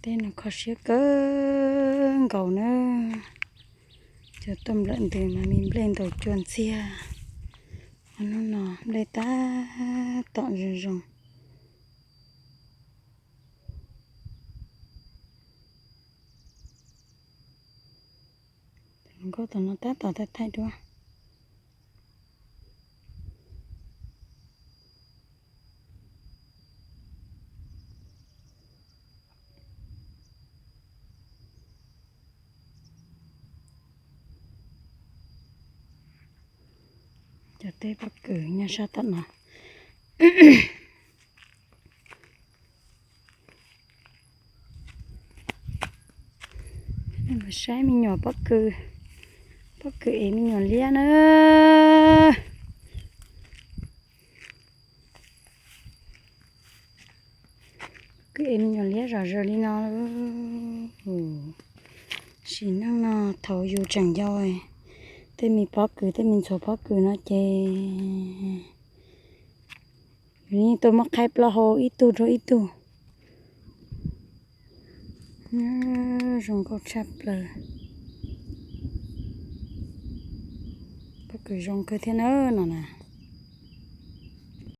Tej no kho siab kawg nkaus na. Cov tuaj nplawm ntws mas me nplej ntaus cua ntxiag. Ob hnub no nplej tab tom zoo zoo. Tus hluas nkauj tom no tab tom thaij thaij duab. Cov teb pob kws nyob sab tom no. Saib me nyuam pob kws, pob kws ev me nyuam liab na. Kws ev me nyuam liab zom zaws li no. Sim neej no thaum yus tseem yau, tej me pob kws tej me ntxhuav pob kws no ces yus yeej tuaj muab qhaib plaub hau ib tug rau ib tug. Zoo nkauj tshaj plaws. Pob kws zoo kawg thiab na no na.